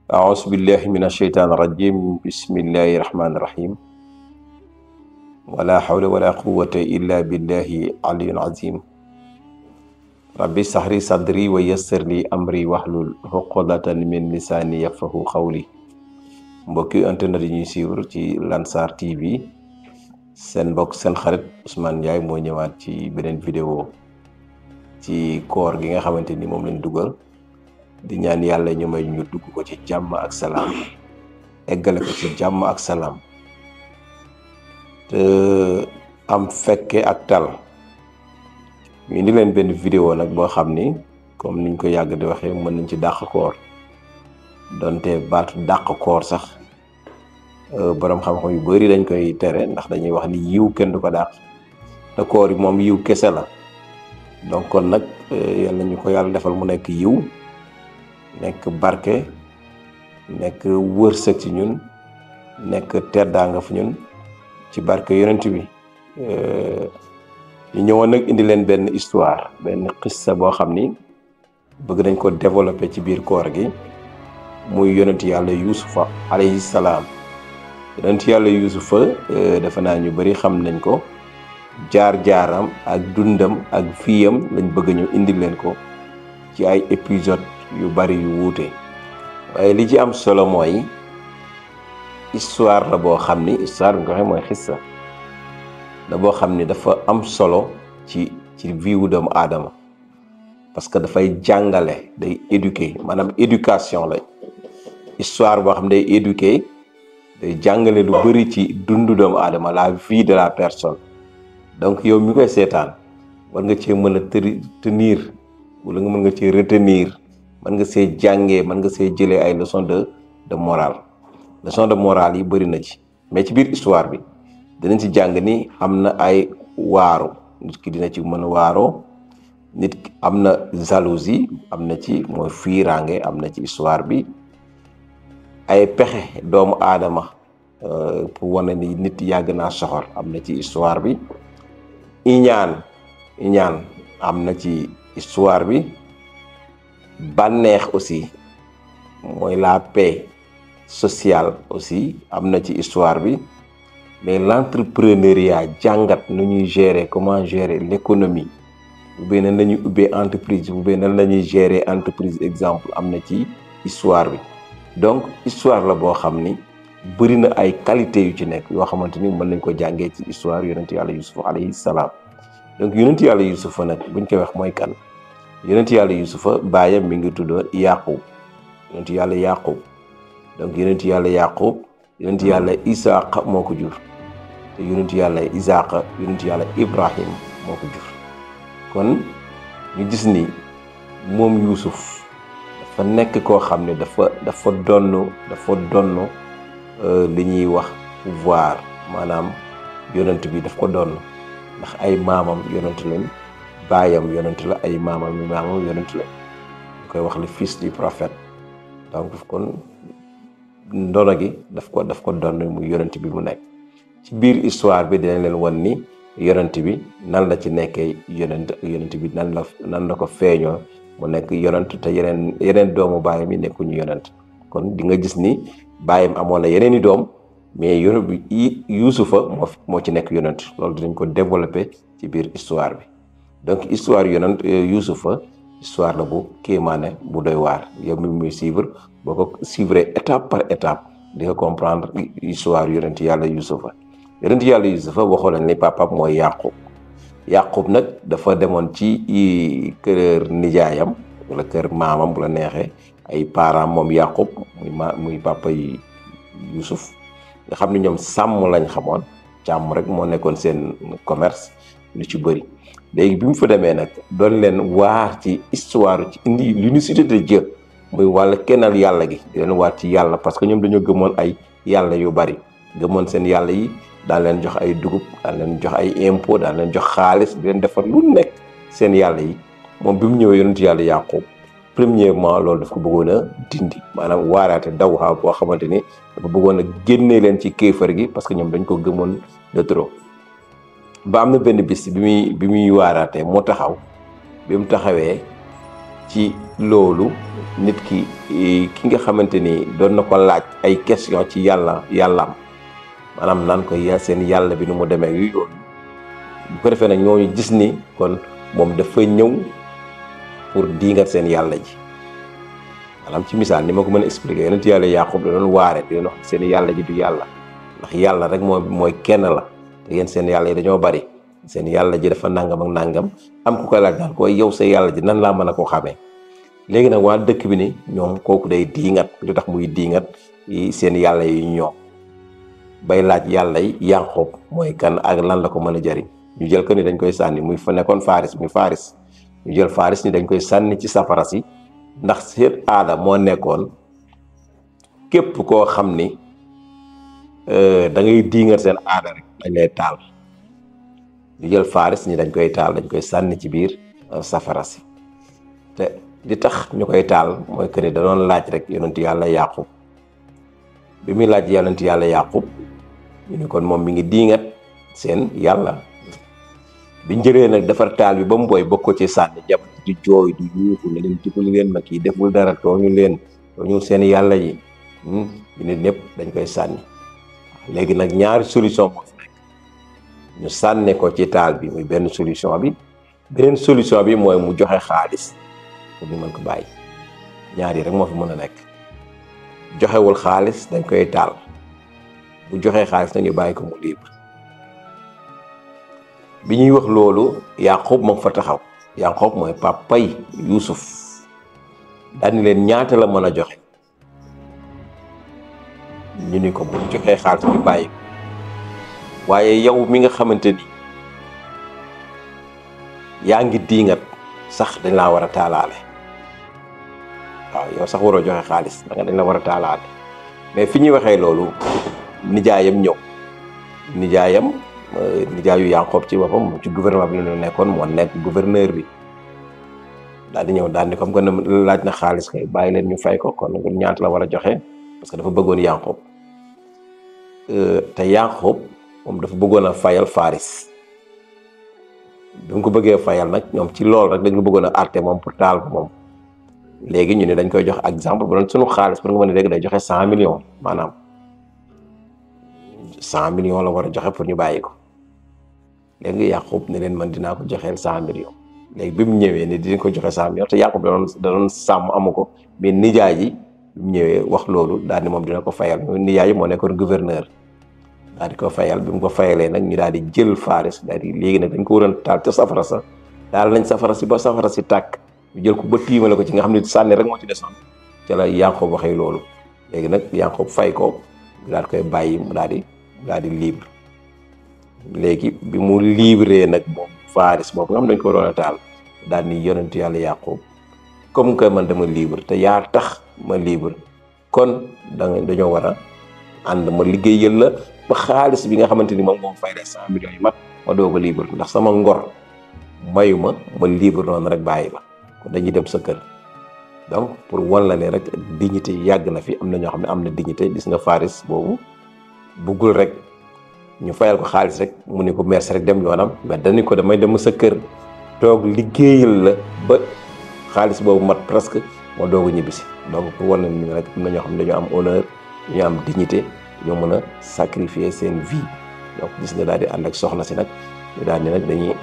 أعوذ بالله من الشيطان الرجيم بسم الله الرحمن الرحيم ولا حول ولا قوة إلا بالله العلي العظيم ربي اشرح لي صدري ويسر لي أمري واحلل عقدة من لساني يفقهوا قولي mbokki internet yi ñuy suivre ci Lansar TV seen mbokk seen xarit Ousmane Ndiaye moo ñëwaat ci beneen vidéo ci koor gi nga xamante ni moom lañ dugal di ñaan yàlla ñu may ñu dugg ko ci jàmm ak salaam eggale ko ci jàmm ak salaam te am fekke ak tal ñu indi leen benn vidéo nag boo xam ni comme niñ ko yàgg di waxee mën nañ ci dàq koor donte baatu dàq koor sax borom xam-xam yu bari dañ koy tere ndax dañuy wax ni yiw kenn du ko dàq te koor yi moom yiw kese la donc kon nag yàlla ñu ko yàlla defal mu nekk yiw nekk barke nekk wërsëg ci ñun nekk teddaanga fu ñun ci barke yonent bi ñu ñëwoon nag indi leen benn histoire benn xissa boo xam ni bëgg nañ ko développer ci biir koor gi muy yonent yàlla yuusufa alayhi salaam yonent yàlla yuusufa defe naa ñu bari xam nañ ko jaar-jaaram ak dundam ak fiyam lañ bëgg ñu indi leen ko ci ay épisode yu bari yu wuute waaye li ci am solo mooy histoire la boo xam ni histoire bi nga xam mooy xissa la boo xam ni dafa am solo ci vie wu doomu aadama parce que dafay jàngale day éduquer maanaam éducation la histoire boo xam ne day éduquer day jàngale lu bari ci dundu doomu aadama la vie de la personne donc yow mi koy seetaan war nga cee mën a tenir wala nga mën nga cee retenir mën nga see jàngee mën nga see jëlee ay leçon de morale leçon de morale yi bëri na ci mais ci biir histoire bi dinañ ci jàng ni am na ay waaru nit ki dina ci mën a waaroo nit ki am na jalousie am na ci mooy fiiraange am na ci histoire bi ay pexe doomu aadama pour wane ni nit yàgg naa soxor am na ci histoire bi iñaan am na ci histoire bi bànneex aussi mooy la paix sociale aussi am na ci histoire bi mais l'entrepreneuriat jàngat nu ñuy gérer comment gérer l'économie bu bee nan la ñuy ubbee entreprise bu bee nan la ñuy gérer entreprise exemple am na ci histoire bi donc histoire la boo xam ni bëri na ay qualité yu ci nekk yoo xamante ni mën nañ ko jàngee ci histoire yonent yàlla yusufa alayhi salaam donc yonent yàlla yusufa nag buñ koy wax mooy kan yonent yàlla yusufa baayam mi ngi tuddoon yaqub yonent yàlla yaqub donc yonent yàlla yaqub yonent yàlla isaaqa moo ko jur te yonent yàlla isaaqa yonent yàlla ibrahim moo ko jur kon ñu gis ni moom yusuf dafa nekk koo xam ne dafa donn li ñuy wax pouvoir maanaam yonent bi daf ko donn ndax ay maamam yonent lañ baayam yonent la ay maamam yonent la ñu koy wax le fils du prophète donc kon ndono gi daf ko donn muy yonent bi mu nekk ci biir histoire bi dinañ leen wan ni yonent bi nan la ci nekkee yonent bi nan la ko feeñoo mu nekk yonent te yeneen doomu baayam yi nekkuñu yonent kon di nga gis ni baayam amoon na yeneen i doom mais yonent bi yuusufa moo ci nekk yonent loolu dinañ ko développer ci biir histoire bi donc histoire yonent yuusufa histoire la bu kéemaane bu doy waar yow mi muy suivre boo ko suivre étape par étape di nga comprendre histoire yonent yàlla yuusufa waxoo nañ ni papaam mooy yaqub nag dafa demoon ci kër nijaayam wala kër maamam bu la neexee ay parents moom yaqub muy papa yi yusuf nga xam ne ñoom sàmm lañ xamoon càmm rek moo nekkoon seen commerce lu ci bëri léegi bi mu fa demee nag doon leen waar ci histoire ci indi l'unicité de Dieu muy wàlla kennal yàlla gi di leen waar ci yàlla parce que ñoom dañoo gëmoon ay yàlla yu bari gëmoon seen yàlla yi daan leen jox ay dugub daan leen jox ay impôt daan leen jox xaalis di leen defar lu nekk seen yàlla yi moom bi mu ñëwee yonent yàlla yaqub premièrement loolu daf ko bëggoon a dindi maanaam waaraate daw xaw boo xamante ni dafa bëggoon a génnee leen ci kéefar gi parce que ñoom dañ ko gëmoon de trop ba am na benn bis bi muy waaraatee moo taxaw bi mu taxawee ci loolu nit ki nga xamante ni doon na ko laaj ay question ci yàllaam maanaam naan ko seen yàlla bi nu mu demee yu yoon bu ko defee nag ñooñu gis ni kon moom dafa ñëw pour diingat seen yàlla ji maanaam ci misaal ni ma ko mën a expliquer yonent yàlla Yaqub da doon waare di leen wax seen yàlla ji du yàlla ndax yàlla rek mooy kenn la te yéen seen yàlla yi dañoo bari seen yàlla ji dafa nangam ak nangam am ku koy laaj daal ko yow sa yàlla ji nan laa mën a ko xamee léegi nag waa dëkk bi ni ñoom kooku day diingat lu tax muy diingat seen yàlla yi ñoom bay laaj yàlla yi Yaqub mooy kan ak lan la ko mën a jariñ ñu jël ko ni dañ koy sànni muy fa nekkoon Faris muy Faris ñu jël Faris ni dañ koy sànni ci safara si ndax seen aada moo nekkoon képp koo xam ni da ngay diingat seen aada rek dañ lay taal ñu jël Faris ni dañ koy taal dañ koy sànni ci biir safara si te li tax ñu koy taal mooy que ni da doon laaj rek yonent yàlla Yaqub bi muy laaj yonent yàlla Yaqub ñu ni kon moom mi ngi diingat seen yàlla biñ jëlee nag defar taal bi ba mu booy bokk ko ci sànni jàpp di jooy di yuuxu ne leen dimbali leen ma kii deful dara tooñu seen yàlla yi ñu nit ñëpp dañ koy sànni léegi nag ñaari solution moo fi nekk ñu sànne ko ci taal bi muy benn solution bi beneen solution bi mooy mu joxe xaalis pour ñu mën ko bàyyi ñaar yi rek moo fi mën a nekk joxewul xaalis dañ koy taal bu joxee xaalis nañu bàyyi ko mu libre bi ñuy wax loolu Yaqub moom fa taxaw Yaqub mooy papay Yuusuf daani leen ñaata la mën a joxe ñu ni ko bu joxee xaalis ñu bàyyi ko waaye yow mi nga xamante ni yaa ngi diingat sax dañ laa war a taalaale waaw yow sax waroo joxe xaalis dañ la war a taalaale mais fi ñuy waxee loolu nijaayam ñëw nijaayu Yaqub ci boppam ci gouvernement bi la nekkoon moo nekk gouverneur bi daal di ñëw daal ni comme que laaj na xaalis kay bàyyi leen ñu fay ko kon ñaata la war a joxe parce que dafa bëggoon Yaqub te Yaqub moom dafa bëggoon a fayal Faris bi mu ko bëggee fayal nag ñoom ci loolu rek dañ ko bëggoon a àtte moom pour taal ko moom léegi ñu ne dañ koy jox exemple bu doon sunu xaalis pour nga mën a dégg day joxe 100 millions maanaam 100 millions la war a joxe pour ñu bàyyi ko léegi Yaqub ne leen man dinaa ko joxeel 100 millions léegi bi mu ñëwee ni dinañ ko joxe 100 millions te Yaqub da doon sàmm amu ko mais nijaay ji bi mu ñëwee wax loolu daal ni moom dina ko fayal nijaay ji moo nekkoon gouverneur daal di ko fayal bi mu ko fayalee nag ñu daal di jël Faris daal di léegi nag dañ ko waroon taal ca safara sa daal nañ safara si ba safara si tàkk ñu jël ko ba tiimale ko ci nga xam ne sànni rek moo ci desoon ca la Yaqub waxee loolu léegi nag Yaqub fay ko daal di koy bàyyi mu daal di libre léegi bi mu libre nag moom Faris boobu nga xam dañ ko waroon a taal daal ni yonent yàlla Yaqub comme que man dama libre te yaa tax ma libre kon dañoo war a ànd ma liggéeyal la ba xaalis bi nga xamante ni moom fay la 100 millions yi mat ma doog a libre ndax sama ngor mayu ma libre noonu rek bàyyi la kon dañuy dem sa kër donc pour wan la ne rek dignité yàgg na fi am na ñoo xam ne am na dignité gis nga Faris boobu buggul rek ñu fayal ko xaalis rek mu ne ko merci rek dem yoonam mais dañu ko damay dem sa kër toog liggéeyal la ba xaalis boobu mat presque moo doog a ñibbisi donc pour wan la ni rek am na ñoo xam ne dañoo am honneur ñu am dignité ñoo mën a sacrifier seen vie donc gis nga daal di ànd ak soxna si nag ñu daal di nag dañuy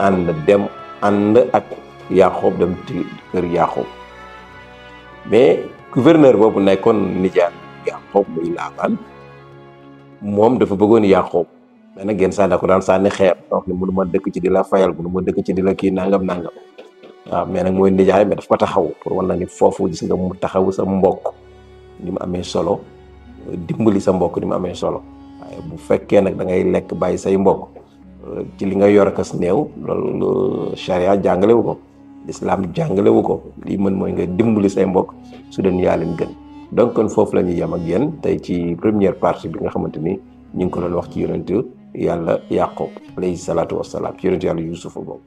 ànd ak Yaqub dem ci kër Yaqub mais gouverneur boobu nekkoon nijaay Yaqub muy Laabaan moom dafa bëggoon Yaqub mais nag genn saa da ko daan sànni xeer donc mënu ma dëkk ci di la fayal mënu ma dëkk ci di la kii nangam waaw mais nag mooy nijaay mais daf ko taxaw pour wan na ni foofu gis nga mu taxaw sa mbokk ni mu amee solo dimbali sa mbokk ni mu amee solo waaye bu fekkee nag da ngay lekk bàyyi say mbokk ci li nga yor akas néew loolu charia jàngalewu ko l'islam jàngalewu ko lii mën mooy nga dimbali say mbokk su dee yaa leen gën donc kon foofu la ñuy yem ak yéen tey ci première partie bi nga xamante ni ñu ngi ko doon wax ci yonent yàlla Yaqub alayhi salaatu wassalaam ci yonent yàlla Yuusufa boobu